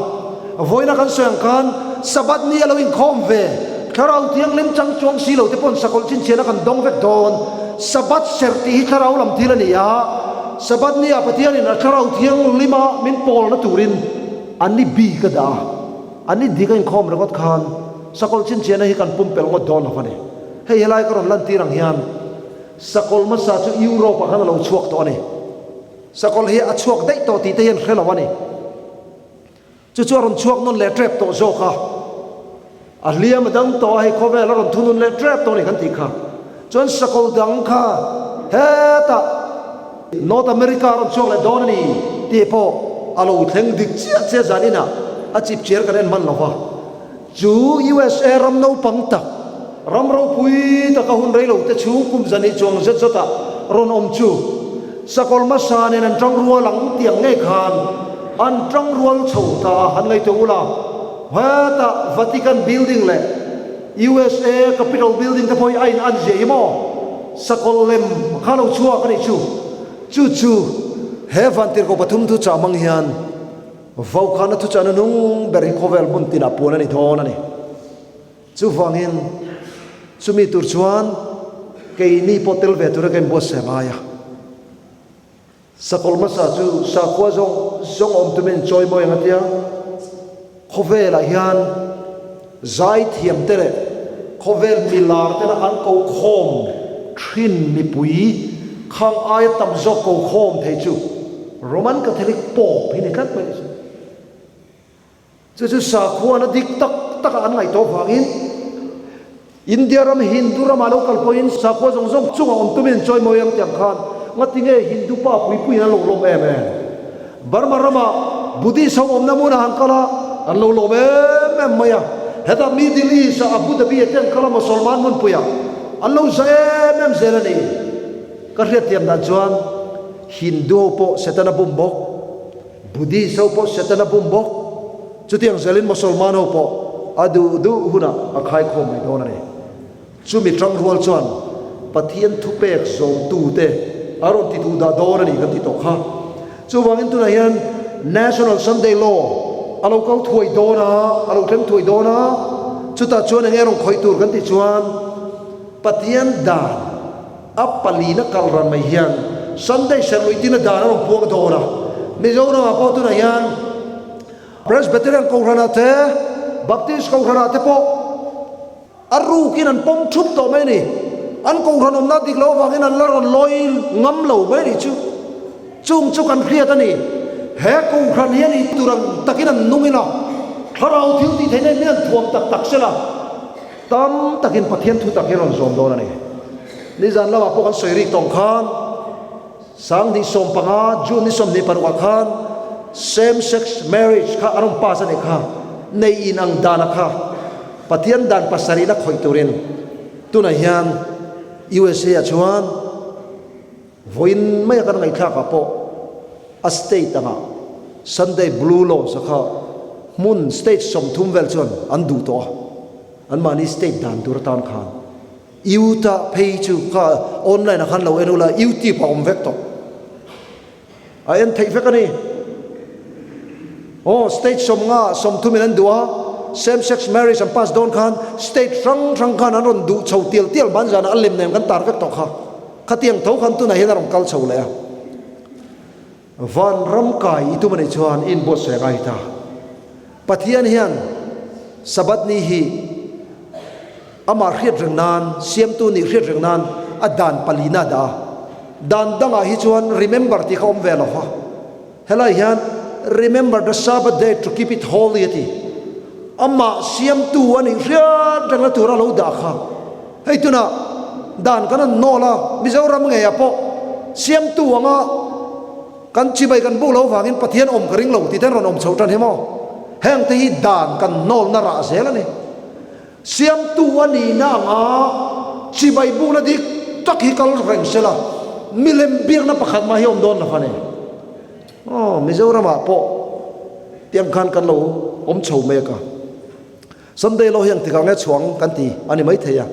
Vawiina kan sawi ang khan Sabbath ni a lo inkhawm ve, Thlarau Thianghlim chang chuang si lo te pawn sakawlh chhinchhiahna kan dawng vek dawn. Sabbath serh tih hi Thlarau lam thil a ni a, Sabbath ni ah Pathianin a Thlarau Thianghlima min pawlna turin, An ni bik a dah a, an ni dik a inkhawm ringawt khan sakawlh chhinchhiahna hi kan pumpelh ngawt dawn lo a ni. Hei helai ka rawn lantir ang hian Sakawlh hmasa chu Europe ah khan a lo chhuak tawh a ni. Sakawlh hi a chhuak daih tawh tih te hian hre lo a ni. Chu chu a rawn chhuak nawn leh tep tawh zawk a. A hliam a dang tawh a, hei khawvel a rawn thunun leh tep tawh a ni kan tih kha. Chuan sakawlh dang kha hetah North America a rawn chhuak leh dawn a ni tih pawh a lo thleng dik chiah chiah zan inah a chip chiar kan en hman lo va. Chu USA ram naupang tak, ram ropui taka hun rei lo te chhung kum zan hi chuang zet zawt ah rawn awm chu Sakawlh hmasa nen an tang rual ang tiang ngei khan an tang rual chho ta a, han ngaihtuah ula, hetah Vatican building leh USA Capitol building te pawh hi a in an ziah hi maw? Sakawlh lem kha lo chhuak a nih chu. Chu chu he Vantirhkoh pathum thu chah hmang hian Vaukhana thuchahna nung ber hi khawvel hmun tinah puan a ni dawn a ni. Chuvangin, chumi tur chuan keini pawh tel ve tura ka inbuatsaih a ngai a. Sakawlh hmasa chu sakhua zawng zawng awm tumin chawimawi ang a tia. Khawvelah hian zaithiamte leh khawvel milar tena an kokhawm thin mipui khang aia tam zawk kokhawm thei chu Roman Catholic Pope hi ni tlat mai a ni. Chu chu sakhuana dik tak taka an ngaih tawh vangin India ram Hindu ramah lo kal pawhin sakhua zawng zawng chungah awm tumin chawimawi ang tiang khan ngatinge Hindu pa puipuiin an lo lawm em em? Burma ramah Buddhist ho awmna hmunah an kal a, an lo lawm em em mai a. Hetah Middle East ah Abu Dhabi ah te an kal a, Mosolman hmunpuiah an lo za em em zel a ni. Ka hriatthiam dan chuan Hindu ho pawh Setana bum bawk, Buddhist ho pawh Setana bum bawk. Chutiang zelin Mosolman ho pawh a duh duh hunah a khaikhawm mai dawn a ni. Chumi tangrual chuan Pathian thupek zawmtute a rawn ti duh dah dawn a ni kan ti tawh kha. Chuvangin tunah hian National Sunday Law a lo kal thuai dawn a, a lo thleng thuai dawn a, chutah chuan eng nge rawn khawih tur kan tih chuan Pathian dan a palina kal ran mai hian Sunday serh luih tina dan a rawn puang dawn a. Mizoramah pawh tunah hian Presbyterian Kohhranah te, Baptist Kohhranah te pawh a rukin an pawm thup tawh mai a ni. An Kohhran awmna dik loh avangin an la rawn lawi ngam lo mai a nih chu. Chung chu kan hriat a ni. He Kohhran hian i tur ang takin an nung ila, thlarau thil tih theihna in min an thuam tak tak sela, tam takin Pathian thu tak hi rawn zawm dawn a ni. Nizan lamah pawh kan sawi rik tawng khan, 2015 June ni 26 ah khan same sex marriage kha a rawn pass a nih kha, nei in ang dana kha Pathian dan pasarihna khawih turin tunah hian USA ah chuan vawiin maia kan ngaihthlak ah pawh a state angah Sunday blue laws a kha hmun state 30 vel chuan an duh tawh a, anmahni state dan tur atan khan. Utah phei chu kha online ah khan lo en ula youtube a awm vek tawh a en theih vek a ni. Aw state 50 30 in an duh a same sex marriage an pass dawn khan state hrang hrang khan an rawn duh chho tial tial ban zanah a lem nen kan tar vek tawh kha khatiang tho khan tunah hian a rawn kal chho leh a. Vanram kai i tum a nih chuan i inbuatsaih a ngai ta. Pathian hian Sabbath ni hi amah hriat reng nan, siamtu nih hriat reng nan a dan palina a dah a. Dan dangah hi chuan remember tih kha awm ve lo va. Helai hian remember the Sabbath day to keep it holy a ti. Amah siamtu a nih hriat rengna tura lo dah kha. Hei tunah dan kan han nawl a, Mizoram ngeiah pawh siamtu anga kan chibai kan buk lo vangin Pathian awm ka ring lo tih te an rawn awm chho tan hi maw? Heng te hi dan kan nawlna rah zel a ni. Siamtu a nihna anga chibai bukna dik tak hi kal reng sela, milem biakna pakhat mah hi awm dawn lo a ni. Aw, Mizoramah pawh tiang khan kan lo awm chho mek a. Sunday law hian tikah nge chhuang kan ti a ni maithei a,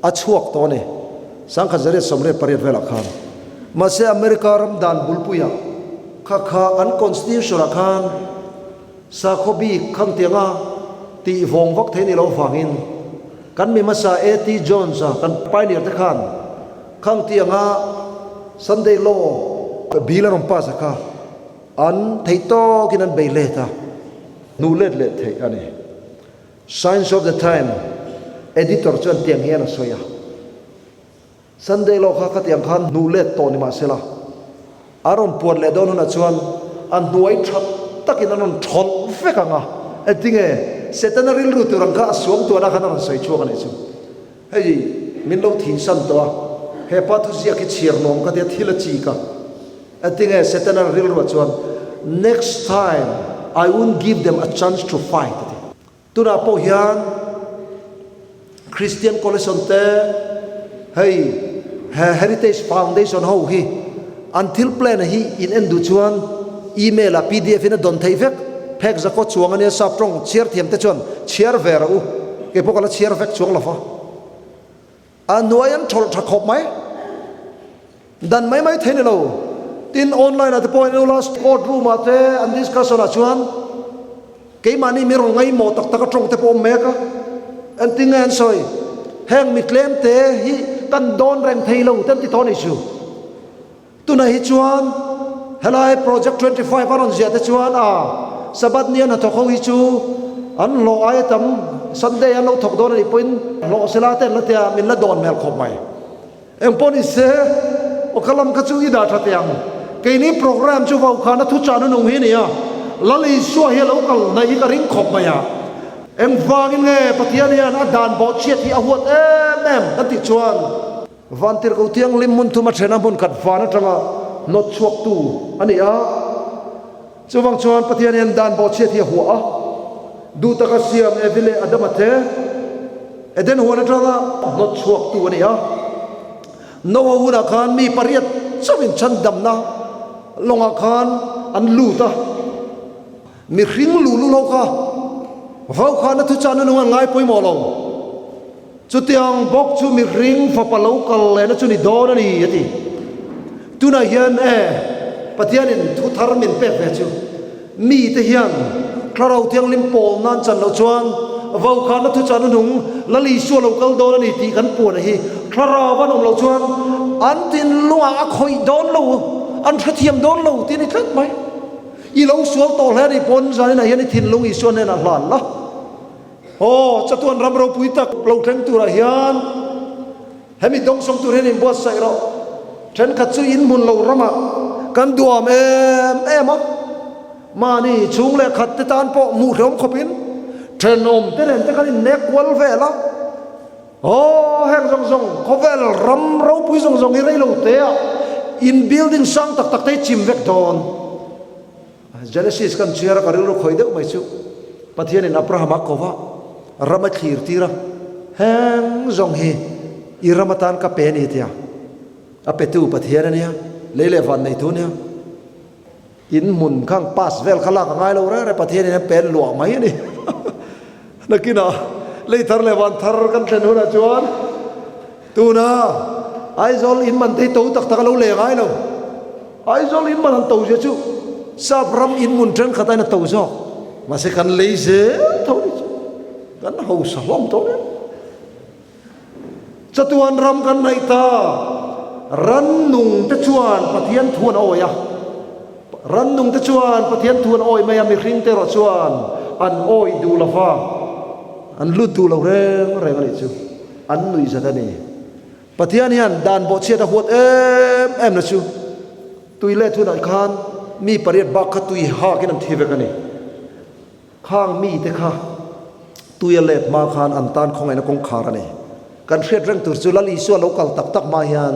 a chhuak tawh a ni. 1988 velah khan. Mahse America ram dan bulpuiah kha kha an constitution ah khan sakhaw bik khang tianga tih vawng vak thei ni lo vangin kan mi hmasa AT Jones a kan pioneer te khan khang tianga Sunday law bill a rawn pass a kha An theih tawkin an bei let a, hnu let leh theih a ni. Signs of the Time editor chuan tiang hian a sawi a. Sunday law kha khatiang khan hnuh let tawh ni mahsela, a rawn puan leh dawn hunah chuan a hnuai tha takin an rawn thawlh vek ang a, engtinge Setana rilru tur ang kha a suam tuanah khan a rawn sawi chhuak a nih chu. Hei min lo thihsan tawh a, he pa thuziak hi chhiar nuam ka tia thil a chik a, engtinge Setana rilruah chuan next time I won't give them a chance to fight a ti. Tunah pawh hian Christian Coalition te hei he Heritage Foundation ho hi an thil plan hi in en duh chuan email ah pdf in a dawn theih vek. Phek zakaw chuang ania sap tawng chhiar thiam te chuan chhiar ve rawh u. Kei pawh ka la chhiar vek chuang lo va. A hnuai an thawlh tha khawp mai. Dan mai mai thei ni lo. Tin, online ah te pawh in ula court room ah te an discussion ah chuan keimahni mi rawn ngaihmawh tak tak a tawng te pawh awm mek a. Engtin nge an sawi? Heng mi tlem te hi kan dawn reng thei lo te an ti tawh a nih chu. Tunah hi chuan helai Project 25 a rawn ziah te chuan a Sabbath ni a hnathawk ho hi chu an hlawh aia tam Sunday an lo thawk dawn a nih pawhin hlawh sela te an la tia min la dawn hmel khawp mai. Eng pawh ni se aw ka lam kha chu i dah tha teh ang. Keini program chu vaukhana thuchah nunung hi a ni a, Lal Isua hi a lo kal hnaih hi ka ring khawp mai a. Engvangin nge Pathian hian a dan bawhchhiat hi a huat em em kan tih chuan, Vantirhkoh Thianghlim hmun thum a thena hmun khat van atanga hnawt chhuaktu a ni a. Chuvang chuan Pathian hian dan bawhchhiat hi a huah a, duh taka siam Evi leh Adama te Eden huan atanga hnawt chhuaktu a ni a. Noah hunah khan mi pariat chauhin chhandamna lawngah khan an lut a. Mihring luh luh lo kha vau khan a thuchahna nung an ngai pawimawh lo. Chutiang bawk chu mihring fapa lo kal lehna chu ni dawn a ni, a ti. Tunah hian e, Pathianin thu thar min pek ve chu mite hian Thlarau Thianghlim pawl nan chan loh chuan vaukhana thuchahna nung Lal Isua lo kal dawn a ni tih kan puan hi Thlarau an awm loh chuan an thinlungah a khawih dawn lo, an hrethiam dawn lo tih a ni tlat mai. I lo sual tawh hle a nih pawn zaninah hian i thinlung Isua hnenah hlan la. Aw, chatuan ram ropui tak lo thleng turah hian hemi dawngsawng tur hian inbuatsaih rawh. Thenkhat chu in hmun lo ramah kan duam em em a, mahni chhung leh khat te tan pawh hmuh hlawm khawpin thenawm te nen te kan innek kual vel a. Aw, heng zawng zawng khawvel ram ropui zawng zawng hi rei lo te ah in building sang tak tak te hi chim vek dawn. Genesis kan chhiar a, ka rilru khawih deuh mai chu Pathianin Abraham a ko va, ram a thlir tir a, heng zawng hi i ram atan ka pe a ni tia, a petu Pathian a nia, lei leh van neitu a nia, in hmun khang pass vel kha lak a ngai lo reng reng Pathianin a pen luah mai a ni. Nakinah lei thar leh van thar kan thlen hunah chuan tuna Aizawl in man te hi to tak tak a lo leh ngai lo. Aizawl in man han to zia chu sap ram in hmun thenkhat aiin a to zawk. Mahse kan lei zel tho ni chu kan hausa hlawm tawh nen. Chatuan ram kan hnaih ta. Rannung te chuan Pathian thu an awi a. Rannung te chuan Pathian thu an awi mai a, mihring te erawh chuan an awi duh lo va, an lut duh lo reng reng a nih chu. An nuih zat a ni. Pathian hian dan bawhchhiat a huat em em na chu tui let hunah khan mi pariat bak kha tui hakin an thi vek a ni. Khang mite kha tui a let hma khan an tan khawngaihna kawngkhar a ni. Kan hriat reng tur chu Lal Isua lo kal tak tak hma hian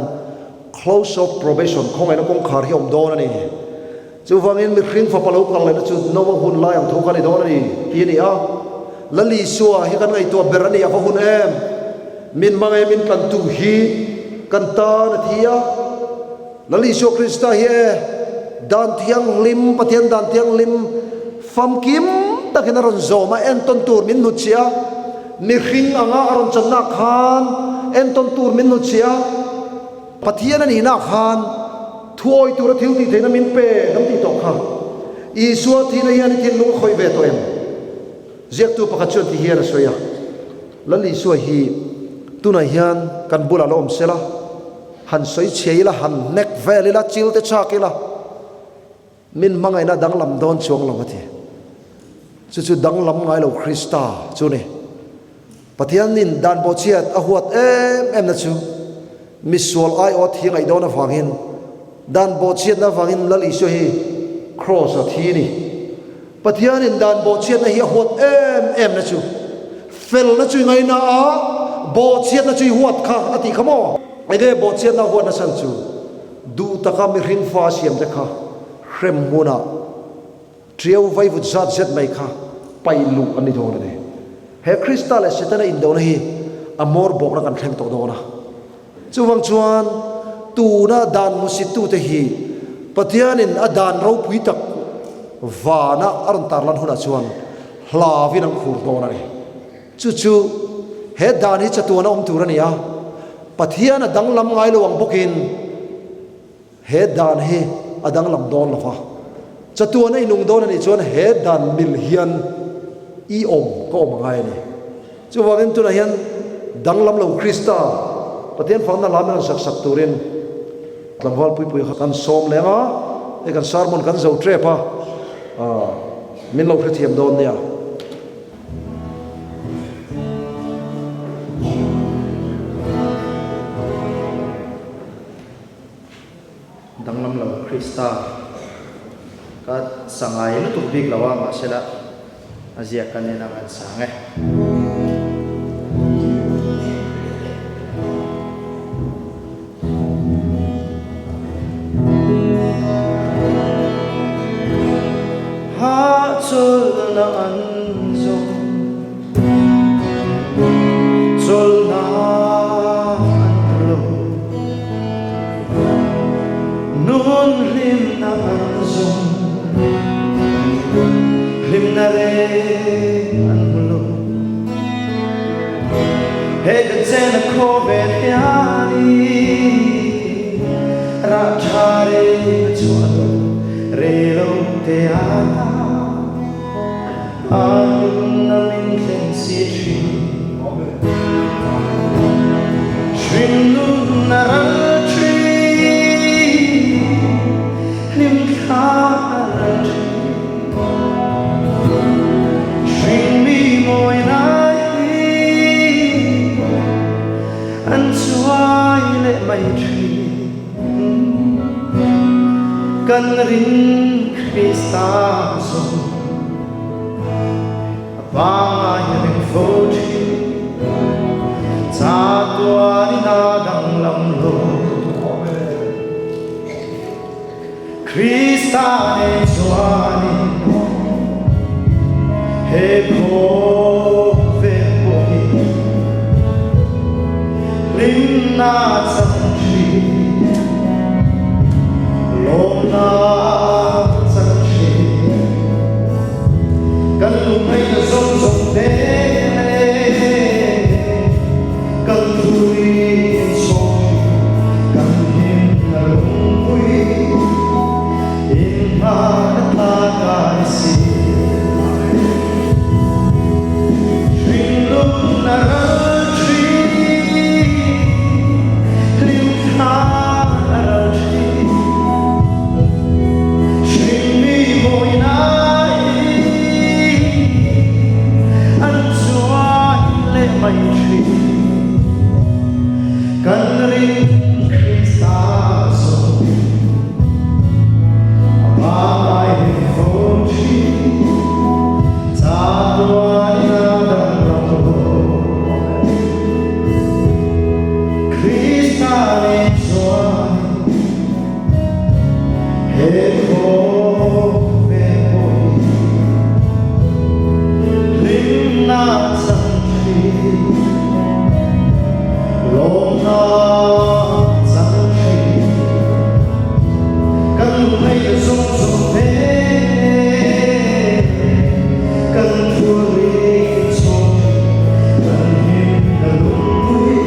close of probation khawngaihna kawngkhar hi a awm dawn a ni. Chuvangin mihring fapa lo kal lehna chu Noah hun lai ang tho kha a ni dawn a ni tih a ni a. Lal Isua hi kan ngaihtuah ber a ni a va hun em? Min hmangaih min tlantu hi kan tan a thi a. Lal Isua Krista hi e dan thianghlim, Pathian dan thianghlim famkim takin a rawn zawm a, entawn tur min hnutchhiah a. Mihring anga a rawn channak khan entawn tur min hnutchhiah a. Pathian a nihna khan thuawi tura thil tih theihna min pe kan tih tawh kha. Isua thihna hian i thinlung a khawih ve tawh em? Ziaktu pakhat chuan ti hian a sawi a, Lal Isua hi tunah hian kan bulah la awm sela, han sawi chhe ila, han hnek vel ila, chil te chhak ila, min hmangaihna danglam dawn chuang lo a ti. Chu chu danglam ngai lo Krista chu ni. Pathianin dan bawhchhiat a huat em em na chu. Misual aiawh a thi ngaih dawn avangin, dan bawhchhiatna avangin Lal Isua hi Kraws a thi a ni. Pathianin dan bawhchhiatna hi a huat em em na chu, felna chu i ngaina a, bawhchhiatna chu i huat kha a tih kha maw? Enge bawhchhiatna a huatna chhan chu? Duh taka mihring fa a siam te kha hrem hmunah Ṭiau vaivut zat zet mai kha paih luh an ni dawn a ni. He Krista leh Setana indona hi a hmawr bawkna kan thleng tawh dawn a. Chuvang chuan tuna dan hmusittute hi Pathianin a dan ropui tak vana a rawn tarlan hunah chuan hlauin an khur dawn a ni. Chu chu he dan hi chatuana awm tur a ni a, Pathian a danglam ngai lo ang bawkin, He dan hi a danglam dawn lo va, chatuan a inung dawn a nih chuan he dan mil hian i awm ka awm a ngai a ni. Chuvangin tunah hian danglam lo Krista Pathian fakna hla min rawn sak sak turin tlangval puipui kha kan sawm leng a, hei kan sermon kan zo tep a, min lo hrethiam dawn nia. Danglam lo Krista ka sangai lutuk bik lo a, mahsela a ziak kan en ang an sang e. Hahchawlhna an zawng. Chawlhna an hmu lo. Nun hlimna an zawng. Hlimna reng an hmu lo. He kan chena khawvel hianin rah tha reng a chhuah lo, re lo te a ta. A nunna min thleng si thin. Hring nunna ral thin, hlim thla a ral thin. Hring mi mawi lai hi an chuai leh mai thin. Kan rin Krista zawng a pangngai reng fo thin, chatuanin a danglam lo. Krista nei chuanin he khawvel pawh hi hlimna chang thin, lawmna chang thin. Kan lungngaihna zawng zawng te leh kan thurin chhawk thin, kan himna lungpui inhmahna tlak a ni si. Hringnun a ral thin, hlimthla a ral thin. Hringmi mawina hi an chuai leh mai thin. Kan ring Krista zawng a pangngai hlei fo thin. Chatuanin a dam lo. Krista nen chuan He khawvel pawh hi hlimna chang thin, lawmna chang thin, kan hmei zawng zawng te kan thuri chhawm thin, kan hlimna lungpui.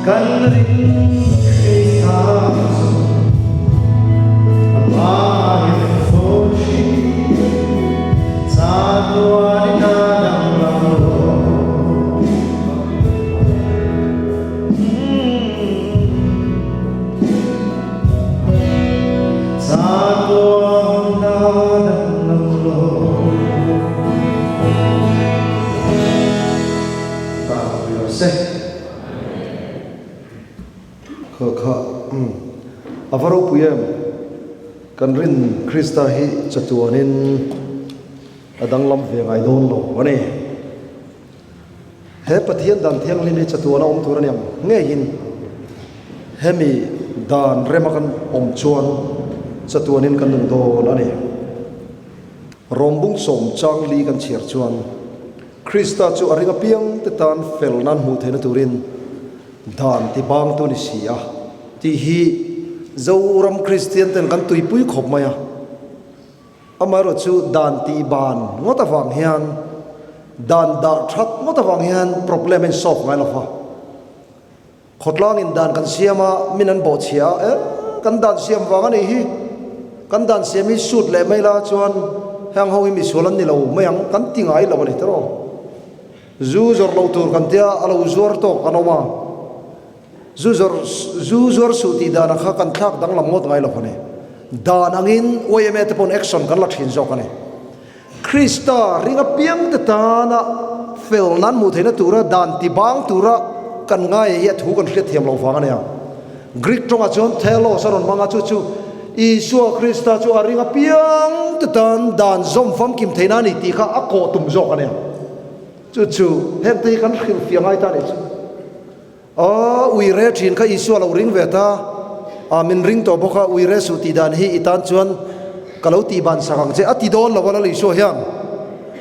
Kan ring Krista chu a pa. Kha kha a va ropui em? Kan rin Krista hi chatuanin a danglam ve ngai dawn lo a ni. He Pathian dan thianghlim hi chatuan a awm tur a ni ang ngeiin hemi dan rema kan awm chuan chatuanin kan nung dawn a ni. Rawmbung sawm chang li kan chhiar chuan Krista chu a ring apiang te tan fel nan hmuh theihna turin dan ti bang tu ni si a tih hi Zoram Kristian ten kan tuipui khawp mai a. Amaherawhchu dan tih ban ngawt avang hian dan dah that ngawt avang hian problem a in solve ngai lo va. Khawtlangin dan kan siam a, min an bawhchhia a, eh, kan dan siam vang a nih hi, kan dan siam hi sut leh mai la chuan heng ho hi misual an ni lo mai ang kan ti ngai lo a ni tawh. Zu zawrh loh tur kan tia a lo zuar tawk kan awm a, zu zawrh zu zuar suh tih danah kha kan thlak danglam ngawt ngai lo a ni. Dan angin yma te pawn action kan la thin zawk a ni. Krista ring apiang te tana fel nan hmuh theihna tura dan ti bang tura kan ngai hi a thu kan hriat thiam loh vang a nia. Greek tawngah chuan thelos a rawn hmang a, chu chu Isua Krista chu a ring apiang te tan dan zawm famkim theihna a ni tih kha a kawh tum zawk a nia. Chu chu hengte hi kan hrilhfiah ngai ta a nih chu. Aw, ui re thin kha Isua lo ring ve ta. A, min ring tawh bawk a, ui re suh tih dan hi i tan chuan ka lo tih ban sak ang che. A ti dawn lo a Lal Isua hian.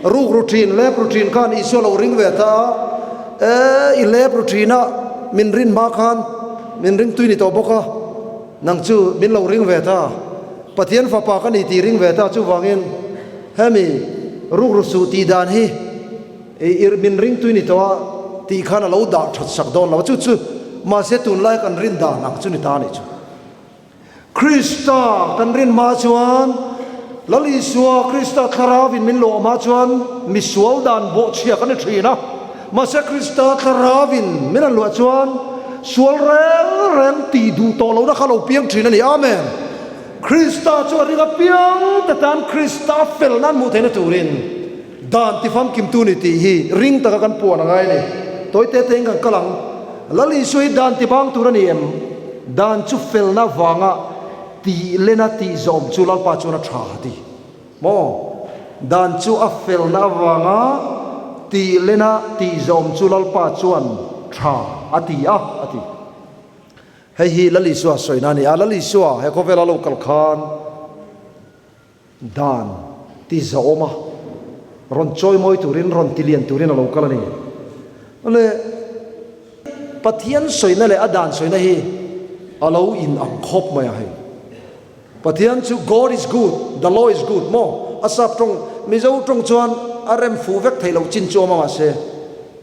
Ruk ru thin, lep ru thin khan Isua lo ring ve ta a, e, i lep ru thin a, min rin hma khan min ring tui ni tawh bawk a, nang chu min lo ring ve ta. Pathian fapa ka ni tih ring ve ta, chuvangin hemi ruk ru suh tih dan hi, I min ringtui ni tawh a tih khan a lo dah that sak dawn lo a, chu chu mahse tunlai kan rin dan ang chu ni ta a nih chu. Krista kan rin hma chuan Lal Isua Krista thlarauin min lawh hma chuan misual dan bawhchhia kan ni thin a, mahse Krista thlarauin min han luah chuan sual reng reng tih duh tawh lohna kha lo piang thin a ni. Amen. Krista chu a ring apiang te tan Krista fel nan hmuh theihna turin Dan tifamkimtu ni tih hi ring taka kan puan a ngai a ni. Tawi te tein kan kal ang. Lal Isua hi dan tibang tur a ni em? Dan chu felna vanga tih lena tih zawm chu Lalpa chuan a tha a ti. Maw? Dan chu a felna avanga tih lena tih zawm chu Lalpa chuan tha a ti a, a ti. Hei hi Lal Isua sawina a ni a. Lal Isua he khawvela lo kal khan Dan ti zahawm a, rawn chawimawi turin, rawn ti lian turin a lo kal a ni. Le Pathian sawina leh a dan sawina hi a lo in ang khawp mai a hei. Pathian chu God is good, the law is good maw? A sap tawng, Mizo tawng chuan a rem fuh vek theih loh chin chu awm a mahse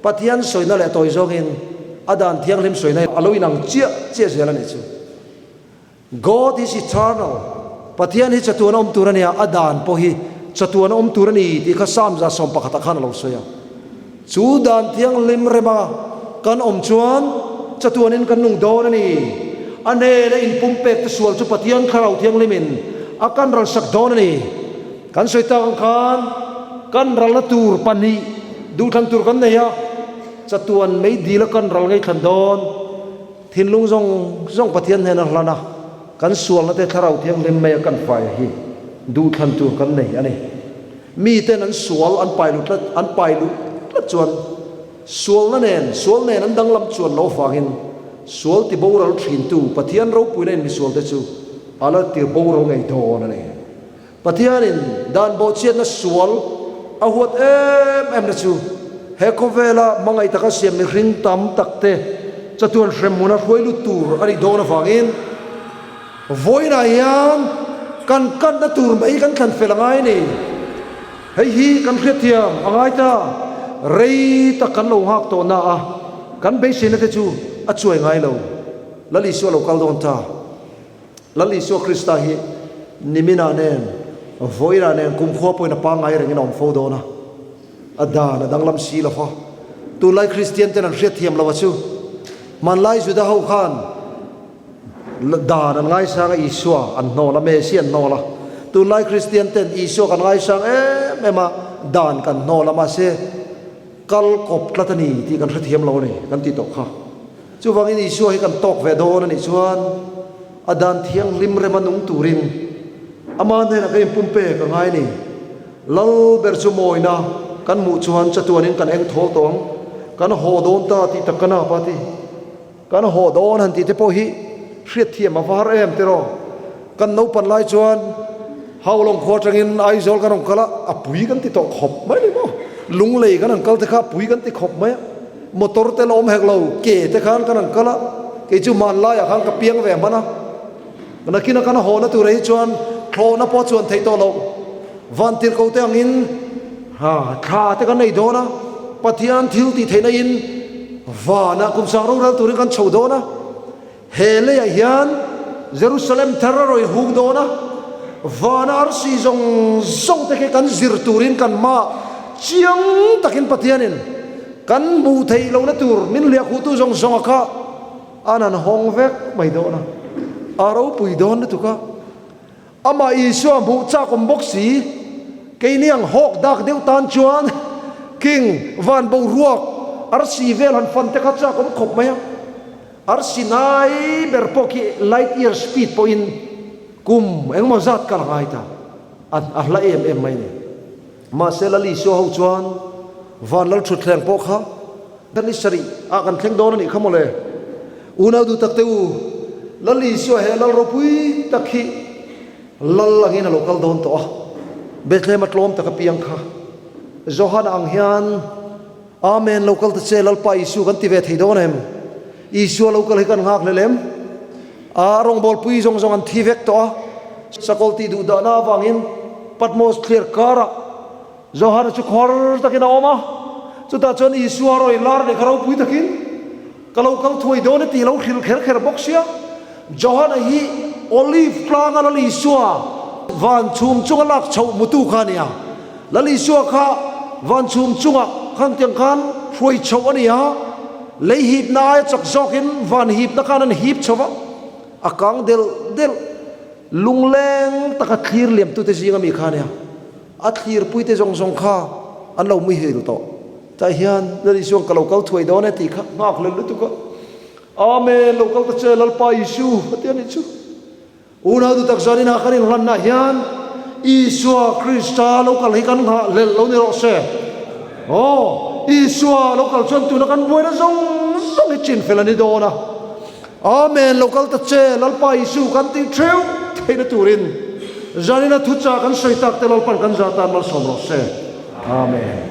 Pathian sawina leh tawi zawngin a dan thianghlim sawina hi a lo in ang chiah chiah zel a nih chu. God is eternal, Pathian hi chatuan a awm tur a nia, a dan pawh hi chatuan a awm tur a ni tih kha Psalm 111 ah khan a lo sawi a. Chu dan thianghlim rema kan awm chuan chatuanin kan nung dawn a ni. A hnena inpumpek te sual chu Pathian Thlarau Thianghlimin a kan ralsak dawn a ni. Kan sawi tak ang khan kan ralna tur pahnih duhthlan tur kan nei a, chatuan meidil a kan ral ngaihthlan dawn. Thinlung zawng zawng Pathian hnena hlan a, kan sualna te Thlarau Thianghlim mai a kan fai hi duhthlan tur kan nei a ni. Miten an sual an pai luh tlat an pai luh tlat chuan sualna nen sual nen an danglam chuan lo avangin sual ti boral thintu Pathian ropuina in misualte chu a la ti boral ngei dawn a ni. Pathianin dan bawhchhiatna sual a huat em emna chu he khawvela hmangaih taka siam mihring tam takte chatuan hremhmuna hruai lut tur a nih dawn avangin vawiinah hian kan kanna tur mai kan thlan fel a ngai a ni. Hei hi kan hriatthiam a ngai ta. Rei tak kan lo nghak tawhna a kan beiseina te chu a chuai ngai lo. Lal Isua lo kal dawn ta. Lal Isua Krista hi niminah nen, vawiinah nen kumkhua pawhin a pangngai rengin a awm fo dawn a, a dan a danglam si lo va. Tunlai Kristian ten an hriatthiam lo a chu. Hmanlai Juda ho khan dan an ngaisang a, Isua an hnawl a, Mesi an hnawl a. Tunlai Kristian ten Isua kan ngaisang em em a, dan kan hnawl a, mahse kal kawp tlat a ni tih kan hrethiam lo a ni kan ti tawh kha. Chuvangin Isua hi kan tawk ve dawn a nih chuan a dan thianghlim rema nung turin ama hnenah ka inpumpek a ngai a ni. Lal ber chu mawina kan hmuh chuan chatuanin kan eng thawl tawh ang. Kan haw dawn ta tih tak ka nap a ti. Kan haw dawn han tih te pawh hi hriatthiam a var em tiraw? Kan naupan lai chuan Haulawng khua atangin Aizawl kan rawn kal a, a pui kan ti tawh khawp mai ni maw? Lunglei kan han kal te kha a pui kan ti khawp mai a, motor te la awm hek lo, ke te khan kan han kal a, kei chu hmanlaiah khan ka piang ve hman a, nakina kan hawna turah hi chuan thlawhna pawh a chuan theih tawh loh. Vantirhko te angin thla te kan nei dawn a, Pathian thil tih theihna in vanah kum sang rorel turin kan chho dawn a, he leiah hian Jerusalem thar a rawi hung dawn a, vana arsi zawng zawng te khi kan zir turin kan hmaah chiang takin Pathianin kan hmuh theih lohna tur min hliahkhuhtu zawng zawnga kha an han hawng vek mai dawn a, a ropui dawn lutuk a. Amah Isua hmuh chak awm bawk si, keini ang hawk dak deuh tan chuan King van boruak arsi vel han fan te kha chak awm khawp mai a. Arsi nai ber pawh khi light year speed pawhin kum engemaw zat kal a ngai ta. A hla em em mai ni. Mahse Lal Isua ho chuan van lal thutthleng pawh kha kan ni sarih ah kan thleng dawn a nih kha mawle. Unau duh tak te u, Lal Isua he lal ropui tak hi lal angin a lo kal dawn tawh a, Bethlehem a tlawm tak a piang kha. Johana ang hian Amen lo kal ta che Lalpa Isu kan ti ve thei dawn em? Isua lo kal hi kan nghak hlel em? A rawngbawlpui zawng zawng an thi vek tawh a, Sakawlh tih duh dahna avangin Patmos thliar karah Johana chu khawr takin a awm a, chutah chuan Isua rawi lar leh kha ropui takin ka lo kal thuai dawn e tih a lo hrilh kher kher bawk sia. Johana hi Olive tlanga Lal Isua van chhum chunga lak chhoh hmutu kha a ni a, Lal Isua kha van chhum chungah khan tiang khan hruai chhoh a ni a, lei hipna aia chak zawkin van hipna khan an hip chho va, a kang delh delh lungleng taka thlir liamtute zinga mi kha a ni a. A thlirpuite zawng zawng kha an lo muihil tawh. Tah hian Lal Isua'n ka lo kal thuai dawn e tih kha nghak hlel lutuk a. Amen, lo kal ta che Lalpa Isu a ti a nih chu. Unau duh tak zanin ah kan inhlanna hian Isua Krista lo kal hi kan nghah hlelh lo ni rawh se. Aw, Isua lo kal chuan tuna kan buaina zawng zawng hi chin fel a ni dawn a. Amen, lo kal ta che Lalpa Isu kan tih theuh theihna turin zanina thuchah kan sawi tak te Lalpan kan zah tan malsawm rawh se. Amen.